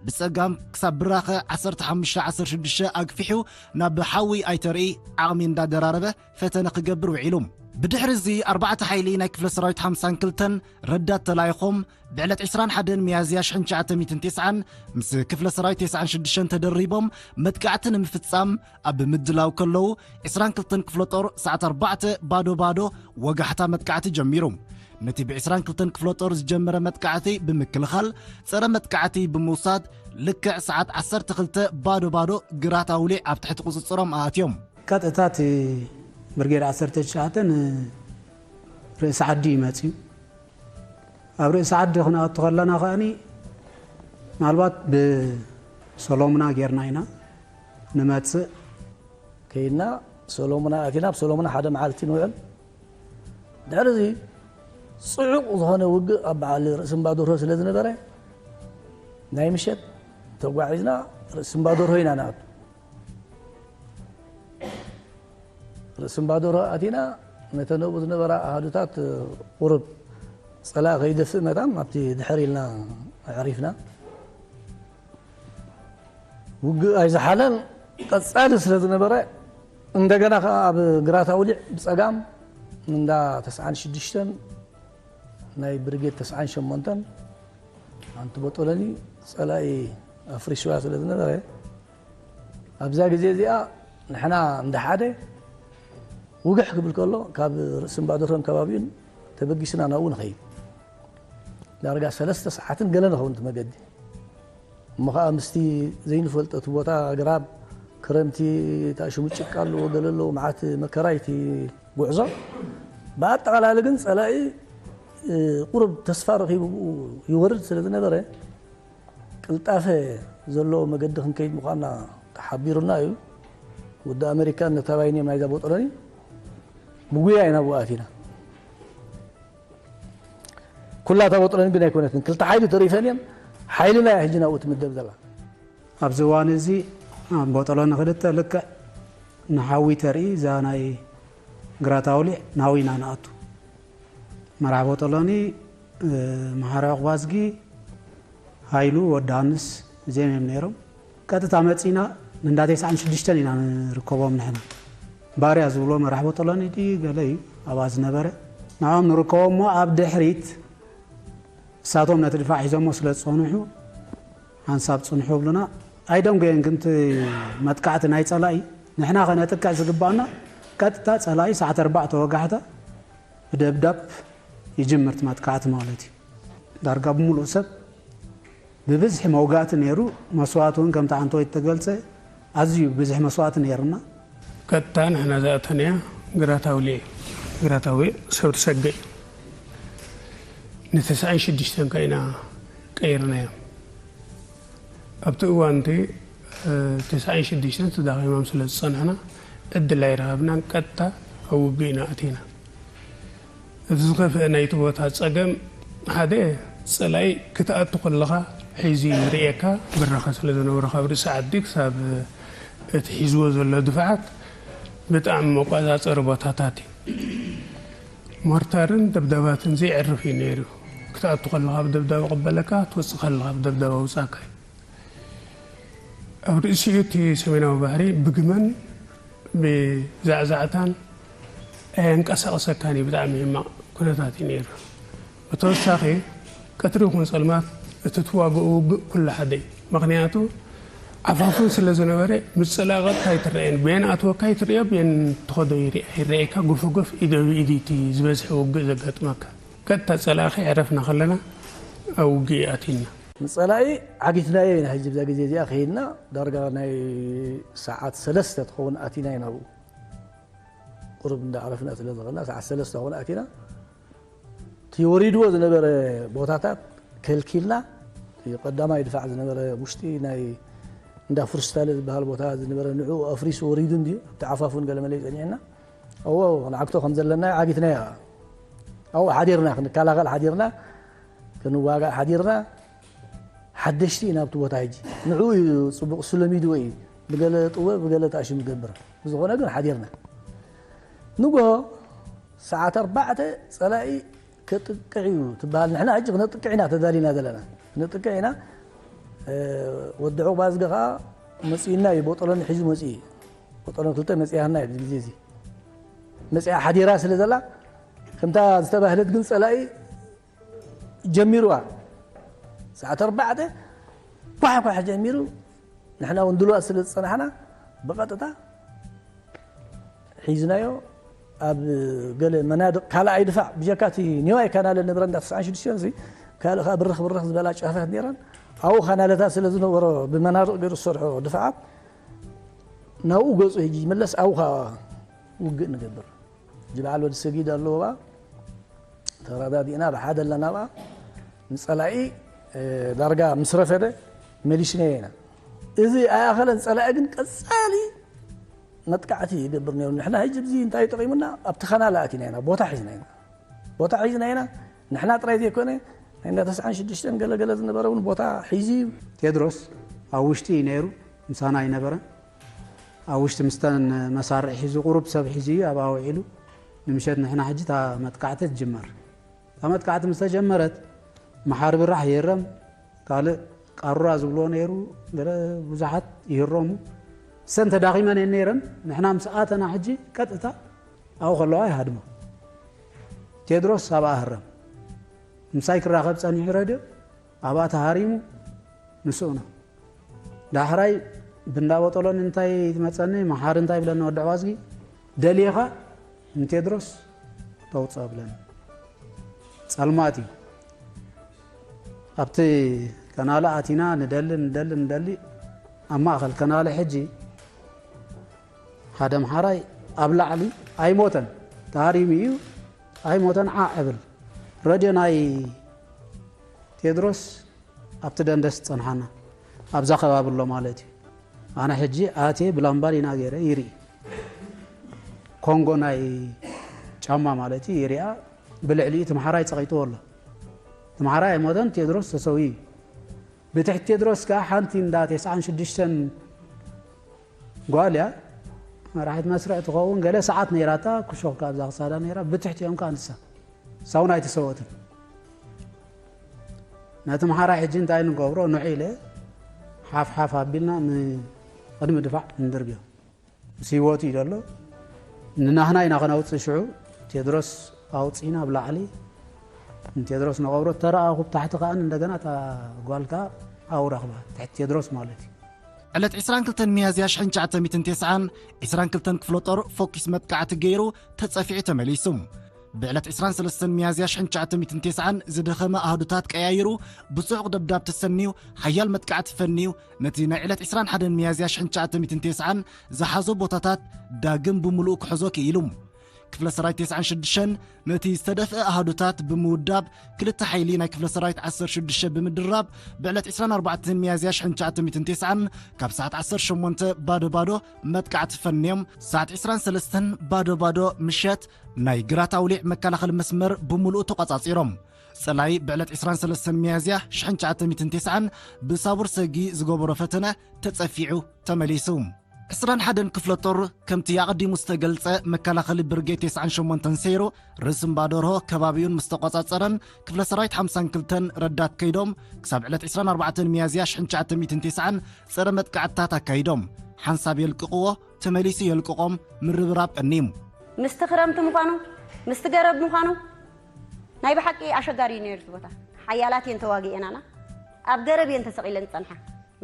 ብጸጋም ክሳብ ብራኸ ዓሰርተ ሓሙሽተ ዓሰርተ ሽዱሽተ ኣግፊሑ፣ ናብ ሓዊ ኣይተርኢ ዓቕሚ እንዳደራረበ ፈተነ ክገብር ውዒሉ። ብድሕሪ እዚ ኣርባዕተ ሓይሊ ናይ ክፍለ ሰራዊት ሓምሳን ክልተን ረዳት ተላኢኾም፣ ብዕለት ዕስራን ሓደን ሚያዝያ ሽሕን ትሽዓተ ሚእትን ተስዓን ምስ ክፍለ ሰራዊት ተስዓን ሽዱሽተን ተደሪቦም መጥቃዕቲ ንምፍጻም ኣብ ምድላው ከለዉ፣ ዕስራን ክልተን ክፍለ ጦር ሰዓት ኣርባዕተ ባዶ ባዶ ወጋሕታ መጥቃዕቲ ጀሚሩ። ነቲ ብዕስራን ክልተን ክፍለ ጦር ዝጀመረ መጥቃዕቲ ብምክልኻል፣ ጸረ መጥቃዕቲ ብምውሳድ፣ ልክዕ ሰዓት ዓሰርተ ክልተ ባዶ ባዶ ግራት ኣውሊዕ ኣብ ትሕቲ ቁጽጽሮም ኣእትዮም። ቀጥታ እቲ ብርጌድ ዓሰርተ ትሽዓተ ንርእሲ ዓዲ እዩ መጺኡ። ኣብ ርእሲ ዓዲ ክንኣቱ ከለና ከኣኒ፣ ምናልባት ብሰሎሙና ጌርና ኢና ንመጽእ። ከይድና ሰሎሙና ኣቲና፣ ኣብ ሰሎሙና ሓደ መዓልቲ ንውዕል። ድሕሪ እዚ ጽዑቕ ዝኾነ ውግእ ኣብ በዓል ርእሲ እምባ ደርሆ ስለ ዝነበረ፣ ናይ ምሸት ተጓዒዝና ርእሲ እምባ ደርሆ ኢና ንኣቱ። ርእሲ እምባ ደርሆ ኣቲና፣ ነተን ኣብኡ ዝነበራ ኣሃዱታት ቁሩብ ጸላኢ ከይደፍእ መታን ኣብቲ ድሕር ኢልና ኣዕሪፍና። ውግእ ኣይዝሓለን፣ ቀጻሊ ስለ ዝነበረ፣ እንደገና ከኣ ኣብ ግራት ኣውሊዕ ብጸጋም እንዳ ተስዓን ሽዱሽተን ናይ ብርጌድ ተስዓን ሸሞንተን ሓንቲ ቦጦሎኒ ጸላኢ ኣፍሪስዋ ስለ ዝነበረ፣ ኣብዛ ግዜ እዚኣ ንሕና እንዳ ሓደ ውግሕ ክብል ከሎ፣ ካብ ርእሲ እምባ ደርሆን ከባቢኡን ተበጊስና ናብኡ ንኸይድ። ዳርጋ ሰለስተ ሰዓትን ገለ ንኸውን እቲ መገዲ። እሞ ኸኣ ምስቲ ዘይንፈልጦ እቲ ቦታ ኣግራብ፣ ክረምቲ፣ እታ ሽሙ ጭቃ ኣለዎ፣ ገለ ኣለዎ፣ መዓት መከራ እዩ እቲ ጉዕዞ። ብኣጠቓላሊ ግን ጸላኢ፣ እ፣ ቁሩብ ተስፋ ረኺቡ ብኡ ይወርድ ስለ ዝነበረ፣ ቅልጣፈ ዘለዎ መገዲ ክንከይድ ምዃንና ተሓቢሩና እዩ። ወዲ ኣመሪካን ነታባይን እዮም ናይዛ ቦጦሎኒ። ብጉያ ኢና ብኡ ኣቲና። ኩላ እታ ቦጦሎኒ ግን ኣይኮነትን። ክልተ ሓይሊ ተሪፈን እየን። ሓይልና እያ ሕጂ ናብኡ ትምደብ ዘላ። ኣብዚ እዋን እዚ ኣብ ቦጦሎኒ ክልተ ልክዕ ንሓዊ ተርኢ፣ እዛ ናይ ግራት ኣውሊዕ ናብኡ ኢና ንኣቱ። መራሕ ቦጦሎኒ መሓሪ ዕቑባዝጊ፣ ሃይሉ፣ ወዲ ሃንስ፣ እዚኦም እዮም ነይሮም። ቀጥታ መፂና ንእንዳ ተስዓን ሽዱሽተን ኢና ንርከቦም። ንሕና ባርያ ዝብሎ መራሕ ቦጦሎኒ ድዩ ገለ እዩ ኣብኣ ዝነበረ። ንዕኦም ንርከቦም እሞ ኣብ ድሕሪት እሳቶም ነቲ ድፋዕ ሒዞሞ ስለ ዝፀንሑ ሓንሳብ ፅንሑ ብሉና። ኣይደንጎየን ግን እቲ መጥቃዕቲ ናይ ፀላኢ ንሕና ከነጥቅዕ ዝግባኣና ቀጥታ ፀላኢ ሰዓት ኣርባዕተ ወጋሕታ ብደብዳብ ይጅምር እቲ መጥቃዕቲ ማለት እዩ። ዳርጋ ብምሉእ ሰብ ብብዝሒ መውጋእቲ ነይሩ። መስዋእቲ እውን ከምቲ ዓንተወይ ዝተገልጸ ኣዝዩ ብዙሕ መስዋእቲ ነይሩና። ቀጥታ ንሕና ዝኣተናያ ግራታውሊ እዩ። ግራታዊ ሰብ ተሰገ እዩ። ንተስዓን ሽዱሽተን ከ ኢና ቀይርናዮ። ኣብቲ እዋን እቲ ተስዓን ሽዱሽተን ተዳኺሞም ስለ ዝጸንሕና ዕድል ኣይረኸብናን። ቀጥታ ኣብ ውግእ ኢና ኣቲና። እቲ ዝኸፍአ ናይቲ ቦታ ጸገም ሓደ ጸላኢ ክትኣቱ ከለኻ ሒዙ ይርእየካ። ብራኸ ስለ ዝነበረ ካብ ርእሲ ዓዲ ክሳብ እቲ ሒዝዎ ዘሎ ድፍዓት ብጣዕሚ መቋጻጸሪ ቦታታት እዩ። ሞርታርን ደብዳባትን ዘየዕርፍ እዩ ነይሩ። ክትኣቱ ከለኻ ብደብዳብ ይቕበለካ፣ ትወጽእ ከለኻ ብደብዳብ ኣውጻካ እዩ። ኣብ ርእሲኡ እቲ ሰሜናዊ ባሕሪ ብግመን ብዛዕዛዕታን ኣየንቀሳቕሰካን እዩ። ብጣዕሚ ሕማቕ ኩነታት እዩ ነይሩ። ብተወሳኺ ቀትሪ ይኹን ጸልማት እቲ ትዋግኦ ውግእ ኩሉ ሓደ እዩ። ምኽንያቱ ዓፋፉን ስለ ዝነበረ ምስ ጸላኢ ቀጥታ ኣይትረኣየን። ብየን ኣትወካ ኣይትርእዮ፣ ብየን ትኸዶ ይርእ-፣ ኣይረኣየካ። ጎፈጎፍ ኢደ ብኢድ እቲ ዝበዝሐ ውግእ ዘጋጥመካ። ቀጥታ ጸላኢ ከይዕረፍና ከለና ኣብ ውግእ ኣቲና። ንጸላኢ ዓጊትናዮ ኢና። ሕጂ ብዛ ግዜ እዚኣ ከይድና ዳርጋ ናይ ሰዓት ሰለስተ ትኸውን ኣቲና ኢና ኣብኡ። ቁሩብ እንዳዕረፍና ስለ ዝኸድና ሰዓት ሰለስተ ኾነ ኣቲና። እቲ ወሪድዎ ዝነበረ ቦታታት ከልኪልና፣ እቲ ቀዳማይ ድፋዕ ዝነበረ ውሽጢ ናይ እንዳ ፍሩስታለ ዝበሃል ቦታ ዝነበረ ንዕኡ ኣፍሪሱ ወሪዱ እንድዩ፣ ኣብቲ ዓፋፉን ገለ መለ እዩ ጸኒዕና። እዎ፣ ክንዓግቶ ከም ዘለና ዓጊትናዮ። ኣብኡ ሓዲርና፣ ክንከላኸል ሓዲርና፣ ክንዋጋእ ሓዲርና። ሓደሽቲ ኢና ኣብቲ ቦታ ሕጂ። ንዕኡ እዩ ጽቡቕ እሱ ለሚድዎ እዩ። ብገለ ጥወ፣ ብገለ ተኣሽሙ ዝገብር። ብዝኾነ ግን ሓዲርና። ንግሆ ሰዓት ኣርባዕተ ጸላኢ ከጥቅዕ እዩ ትበሃል። ንሕና ሕጂ ክነጥቅዕ ኢና ተዳሊና ዘለና። ክነጥቅዕ ኢና። እ፣ ወዲ ዑቕባዝጊ ኸኣ መጺኡና እዩ። ቦጦሎኒ ሒዙ መጺኡ እዩ። ቦጦሎኒ ክልተ መጺኣና እዩ ኣብዚ ግዜ እዚ። መጺኣ ሓዲራ ስለ ዘላ፣ ከምታ ዝተባህለት ግን ጸላኢ ጀሚሩዋ። ሰዓት ኣርባዕተ ኳሕ ኳሕ ጀሚሩ፣ ንሕና እውን ድሉዋት ስለ ዝጸናሕና፣ ብቐጥታ ሒዝናዮ። ኣብ ገለ መናድቕ ካልኣይ ድፋዕ፣ ብጀካ እቲ ኒዋይ ካናለ ዝነበረ እንዳ ተስዓን ሽዱሽተን ሲ፣ ካልእ ከኣ ብርኽ ብርኽ ዝበላ ጫፋት ነይረን። ኣብኡ ካናለታት ስለ ዝነበሮ፣ ብመናድቕ ገይሩ ዝሰርሖ ድፋዓት፣ ናብኡ ገጹ ሒጂ ይመለስ፣ ኣብኡ ከኣ ውግእ ንገብር። ሕጂ በዓል ወዲ ሰጊድ ኣለዎ ብኣ፣ ተረዳዲእና ብሓደ ኣለና ብኣ። ንጸላኢ፣ እ፣ ዳርጋ ምስ ረፈደ መሊሽናዮ ኢና። እዚ ኣይኣኸለን፣ ጸላኢ ግን ቀጻሊ መጥቃዕቲ ይገብር ነይሩ። ንሕና ሕጂ እዚ እንታይ ጠቒሙና? ኣብቲ ካናል ኣቲና ኢና፣ ቦታ ሒዝና ኢና። ቦታ ሒዝና ኢና። ንሕና ጥራይ ዘይኮነ፣ ናይ እንዳ ተስዓን ሽዱሽተን ገለ ገለ ዝነበረ እውን ቦታ ሒዙ እዩ። ቴድሮስ ኣብ ውሽጢ እዩ ነይሩ፣ ምሳና ኣይነበረን። ኣብ ውሽጢ ምስተን መሳርሒ ሒዙ፣ ቁሩብ ሰብ ሒዙ እዩ ኣብኣ ውዒሉ። ንምሸት ንሕና ሕጂ እታ መጥቃዕቲ ትጅመር። እታ መጥቃዕቲ ምስ ተጀመረት፣ መሓሪ ብራሕ ይህረም፣ ካልእ ቃሩራ ዝብልዎ ነይሩ፣ ገለ ብዙሓት ይህረሙ። እሰን ተዳኺመን እየን ነይረን። ንሕና ምስ ኣተና ሕጂ ቀጥታ ኣብኡ ከለዋ ይሃድማ። ቴድሮስ ኣብኣ ህረም። ምሳይ ክራኸብ ጸኒሑ ረድዮ፣ ኣብኣ ተሃሪሙ፣ ንስኡና። ዳሕራይ ብንዳ ቦጦሎኒ እንታይ ትመጸኒ፣ መሓሪ እንታይ ብለኒ ወዲ ዕዋዝጊ፣ ደሊኻ ንቴድሮስ ተውጽኦ ብለኒ። ጸልማት እዩ። ኣብቲ ከናለ ኣቲና ንደሊ፣ ንደሊ፣ ንደሊ፣ ኣብ ማእከል ከናለ ሕጂ ሓደ ኣምሓራይ ኣብ ላዕሊ ኣይሞተን፣ ተሃሪሙ እዩ፣ ኣይሞተን፣ ዓዕ እብል። ረድዮ ናይ ቴድሮስ ኣብቲ ደንደስ ጸንሓና፣ ኣብዛ ከባቢ ኣሎ ማለት እዩ። ኣነ ሕጂ ኣትየ ብላምባዲና ገይረ ይርኢ። ኮንጎ ናይ ጫማ ማለት እዩ፣ ይሪኣ። ብልዕሊኡ እቲ መሓራይ ጸቒጥዎ ኣሎ። እቲ መሓራይ ኣይሞተን፣ ቴድሮስ ተሰውዩ እዩ። ብትሕቲ ቴድሮስ ከኣ ሓንቲ እንዳ ተስዓን ሽዱሽተን ጓል እያ፣ መራሒት መስርዕ ትኸውን፣ ገለ ሰዓት ነይራታ፣ ክሾኽ ከኣ ኣብዛ ክሳዳ ነይራ፣ ብትሕቲኦም ከኣ ንሳ። ንሳ እውን ኣይተሰወትን። ነቲ ምሓራይ ሕጂ እንታይ ንገብሮ ንዑ ኢለ ሓፍ ሓፍ ኣቢልና ንቕድሚ ድፋዕ ንድርብዮ። ምስ ህይወቱ እዩ ዘሎ። ንናህና ኢና ከነውፅእ ሽዑ ቴድሮስ ኣውፂእና ኣብ ላዕሊ ንቴድሮስ ንቐብሮ ተረኣኹ ብታሕቲ ከኣ እንደገና እታ ጓል ከኣ ኣብኡ ረኽባ ትሕቲ ቴድሮስ ማለት እዩ። ዕለት ዕስራን ክልተን ሚያዝያ ሽሕን ትሽዓተ ሚእትን ተስዓን፣ ዕስራን ክልተን ክፍለ ጦር ፎኪስ መጥቃዕቲ ገይሩ ተጸፊዑ ተመሊሱ። ብዕለት ዕስራን ሰለስተን ሚያዝያ ሽሕን ትሽዓተ ሚእትን ተስዓን ዝደኸመ ኣሃዱታት ቀያይሩ ብጽዑቕ ደብዳብ ተሰንዩ ሓያል መጥቃዕቲ ፈንዩ ነቲ ናይ ዕለት ዕስራን ሓደን ሚያዝያ ሽሕን ትሽዓተ ሚእትን ተስዓን ዝሓዞ ቦታታት ዳግም ብምሉኡ ክሕዞ ክኢሉ። ክፍለ ሰራዊት ተስዓን ሽዱሽተን ነቲ ዝተደፍአ ኣሃዱታት ብምውዳብ ክልተ ሓይሊ ናይ ክፍለ ሰራዊት ዓሰርተ ሽዱሽተ ብምድራብ ብዕለት ዕስራን ኣርባዕተን ሚያዝያ ሽሕን ትሽዓተ ሚእትን ተስዓን ካብ ሰዓት ዓሰርተ ሸሞንተ ባዶ ባዶ መጥቃዕቲ ፈንዮም ሰዓት ዕስራን ሰለስተን ባዶ ባዶ ምሸት ናይ ግራት ኣውሊዕ መከላኸሊ መስመር ብምሉኡ ተቋጻጺሮም። ጸላይ ብዕለት ዕስራን ሰለስተን ሚያዝያ ሽሕን ትሽዓተ ሚእትን ተስዓን ብሳቡር ሰጊ ዝገበሮ ፈተነ ተጸፊዑ ተመሊሱ። ዕስራን ሓደን ክፍለ ጦር ከምቲ ኣቐዲሙ ዝተገልጸ መከላኸሊ ብርጌድ ተስዓን ሸሞንተን ሰይሩ ርእሲ እምባ ደርሆ ከባቢኡን ምስ ተቖጻጸረን ክፍለ ሰራዊት ሓምሳን ክልተን ረዳት ከይዶም ክሳብ ዕለት ዕስራን ኣርባዕተን ሚያዝያ ሽሕን ትሽዓተ ሚእትን ተስዓን ጸረ መጥቃዕትታት ኣካይዶም። ሓንሳብ የልቅቕዎ፣ ተመሊሱ የልቅቖም፣ ምርብራብ ቀንዩ። ምስቲ ክረምቲ ምዃኑ ምስቲ ገረብ ምዃኑ ናይ ብሓቂ ኣሸጋሪ እዩ ነይሩ እቲ ቦታ። ሓያላት እየን ተዋጊኤናና። ኣብ ገረብ እየን ተሰቒለን ዝጸንሓ።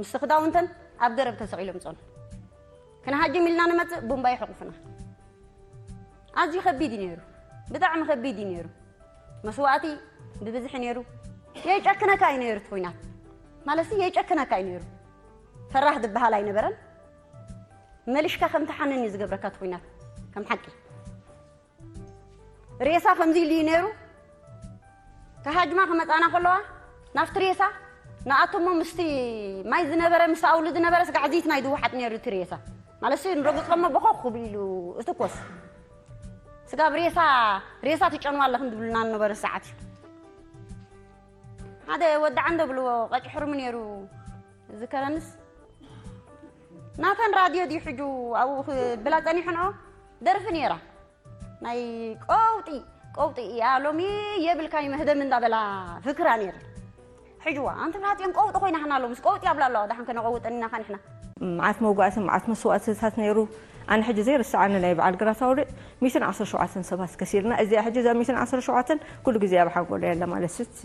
ምስቲ ክዳውንተን ኣብ ገረብ ተሰቒሎም ዝጸንሑ። ክንሃጅም ኢልና ንመጽእ ቡምባ ይሕቑፍና። ኣዝዩ ከቢድ እዩ ነይሩ። ብጣዕሚ ከቢድ እዩ ነይሩ። መስዋእቲ ብብዝሒ ነይሩ። የይጨክነካ እዩ ነይሩ እቲ ኹናት። ማለትሲ የይጨክነካ እዩ ነይሩ። ፈራህ ዝበሃል ኣይነበረን። መሊሽካ ከም ትሓንን እዩ ዝገብረካ እቲ ኹናት። ከም ሓቂ። ሬሳ ከምዚ ኢሉ እዩ ነይሩ። ተሃጅማ ክመጻና ከለዋ ናብቲ ሬሳ ንኣቶሞ ምስቲ ማይ ዝነበረ ምስ ኣውሉ ዝነበረ ስጋዕ ዚት ናይ ዝወሓጥ ነይሩ እቲ ሬሳ ማለት ሲ ንረግጾሞ በኾ ክብል ኢሉ እትኮስ ስጋብ ሬሳ ሬሳ ትጨንዋ ኣለኽን ዝብሉና ዝነበረ ሰዓት እዩ ሓደ ወዲ ዓንደ ብልዎ ቀጭ ሕርሙ ነይሩ ዝከረንስ ናተን ራድዮ ድዩ ሕጁ ኣብኡ ክብላ ጸኒሑ ንኦ ደርፊ ነይራ ናይ ቀውጢ ቀውጢ እያ ሎሚ የብልካይ መህደም እንዳበላ ፍክራ ነይረ ሕጅዋ ኣንቲ ብላፅዮን ቀውጢ ኮይና ሓና ሎምስ ቀውጢ ኣብላ ኣለዋ ዳሓን ከነቀውጠን ኢና ካ ንሕና መዓት መውጋእትን መዓት መስዋእትታት ነይሩ። ኣነ ሕጂ ዘይርስዓኒ ናይ በዓል ግራት ኣውሊዕ ሚእትን ዓሰርተ ሸውዓተን ሰባት ከሲርና። እዚኣ ሕጂ እዛ ሚእትን ዓሰርተ ሸውዓተን ኩሉ ግዜ ኣብ ሓንጎለይ ኣላ ማለት ስቲ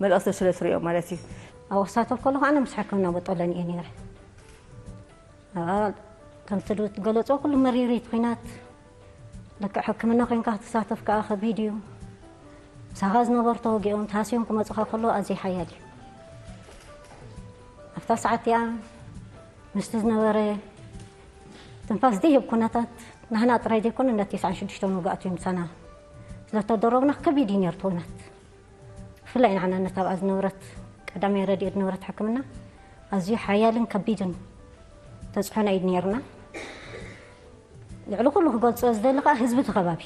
መልእኽቲ ስለ ትሪኦ ማለት እዩ። ኣብኡ ክሳተፍ ከለኹ ኣነ ምስ ሕክምና በጦለን እየ ነይረ። ኣብኣ ከምቲ ዝገለፅኦ ኩሉ መሪር እዩ እቲ ኲናት። ልክዕ ሕክምና ኮይንካ ክትሳተፍ ከዓ ከቢድ እዩ። ምሳኻ ዝነበሩ ተወጊኦም ተሃስዮም ክመፁኻ ከለዉ ኣዝዩ ሓያል እዩ። ኣብታ ሰዓት እቲኣ ምስቲ ዝነበረ ትንፋስ ዘይህብ ኩነታት ናህና ጥራይ ዘይኮነ ነቲ ተስዓን ሽዱሽተን ውግኣት እዩ ምሳና ስለተደረቡና ከቢድ እዩ ነይሩ እቲ ኩናት። ብፍላይ ንዓና ነታ ኣብኣ ዝነበረት ቀዳማይ ረድኤት ዝነበረት ሕክምና ኣዝዩ ሓያልን ከቢድን ተፅዕኖ እዩ ነይሩና። ልዕሊ ኩሉ ክገልፆ ዝደሊ ከዓ ህዝቢ እቲ ከባቢ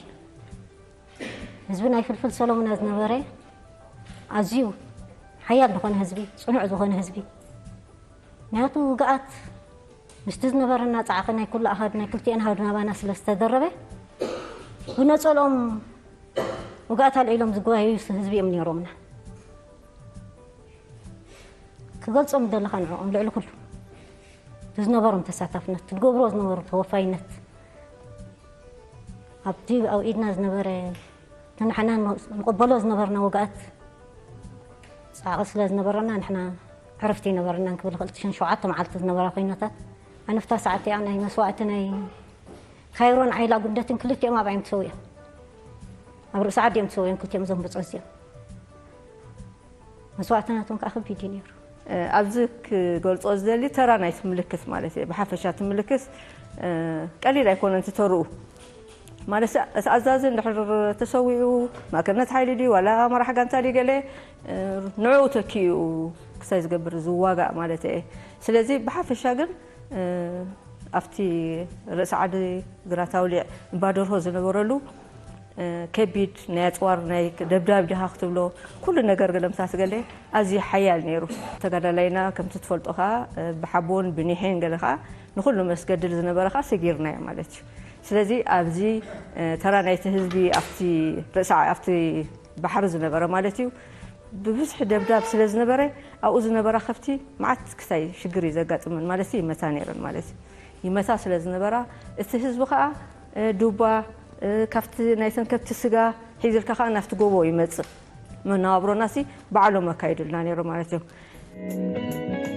ህዝቢ ናይ ፍልፍል ሰሎሙና ዝነበረ ኣዝዩ ሓያል ዝኾነ ህዝቢ፣ ፅኑዕ ዝኾነ ህዝቢ። ምክንያቱ ውግኣት ምስቲ ዝነበረና ፃዕቒ ናይ ኩሉ ኣሃዱ ናይ ክልቲኤን ኣሃዱ ናባና ስለ ዝተደረበ ብነፀልኦም ውግኣት ኣልዒሎም ዝጓየዩ ህዝቢ እዮም ነይሮምና። ክገልፆም ዝደሊ ከዓ ንዕኦም ልዕሊ ኩሉ እቲ ዝነበሮም ተሳታፍነት፣ ዝገብርዎ ዝነበሩ ተወፋይነት፣ ኣብቲ ኣብ ኢድና ዝነበረ እቲ ንሕና ንቕበሎ ዝነበርና ውግኣት ፃዕቒ ስለ ዝነበረና ንሕና ዕረፍቲ ኣይነበረናን ክብል ይኽእል። እቲ ሸን ሸውዓተ መዓልቲ ዝነበራ ኮይነታት ኣነ ኣብታ ሰዓት እቲኣ ናይ መስዋእቲ ናይ ካይሮን ዓይላ ጉንደትን ክልቲኦም ኣብኣ እዮም ተሰዊኦም። ኣብ ርእሲ ዓዲ እዮም ተሰዊኦም ክልቲኦም እዞም ብጾት እዚኦም። መስዋእትናቶም ከዓ ከቢድ እዩ ነይሩ። ኣብዚ ክገልጾ ዝደሊ ተራ ናይቲ ምልክት ማለት እየ። ብሓፈሻ እቲ ምልክት ቀሊል ኣይኮነን እቲ ተርኡ። ማለት እቲ ኣዛዚ እንድሕር ተሰዊኡ ማእከልነት ሓይሊ ድዩ ዋላ መራሕ ጋንታ ድዩ ገለ ንዕኡ ተኪኡ ክሳይ ዝገብር ዝዋጋእ ማለት እየ። ስለዚ ብሓፈሻ ግን ኣብቲ ርእሲ ዓዲ ግራት ኣውሊዕ እምባ ደርሆ ዝነበረሉ ከቢድ ናይ ኣፅዋር ናይ ደብዳብ ዲኻ ክትብሎ ኩሉ ነገር ገለምታት ገለ ኣዝዩ ሓያል ነይሩ። ተጋዳላይና ከምቲ ትፈልጦ ከዓ ብሓቦን ብኒሕን ገለ ከዓ ንኩሉ መስገድል ዝነበረ ከዓ ሰጊርናዮ ማለት እዩ። ስለዚ ኣብዚ ተራ ናይቲ ህዝቢ ኣብቲ ርእሲ ኣብቲ ባሕሪ ዝነበረ ማለት እዩ ብብዝሒ ደብዳብ ስለ ዝነበረ ኣብኡ ዝነበራ ከብቲ መዓት ክሳይ ሽግር እዩ ዘጋጥመን ማለት እዩ፣ ይመታ ነይረን ማለት እዩ። ይመታ ስለ ዝነበራ እቲ ህዝቢ ከዓ ዱባ ካብቲ ናይተን ከብቲ ስጋ ሒዝልካ ከዓ ናብቲ ጎቦ ይመፅእ። መነባብሮና ሲ ባዕሎም ኣካይዱልና ነይሩ ማለት እዮም።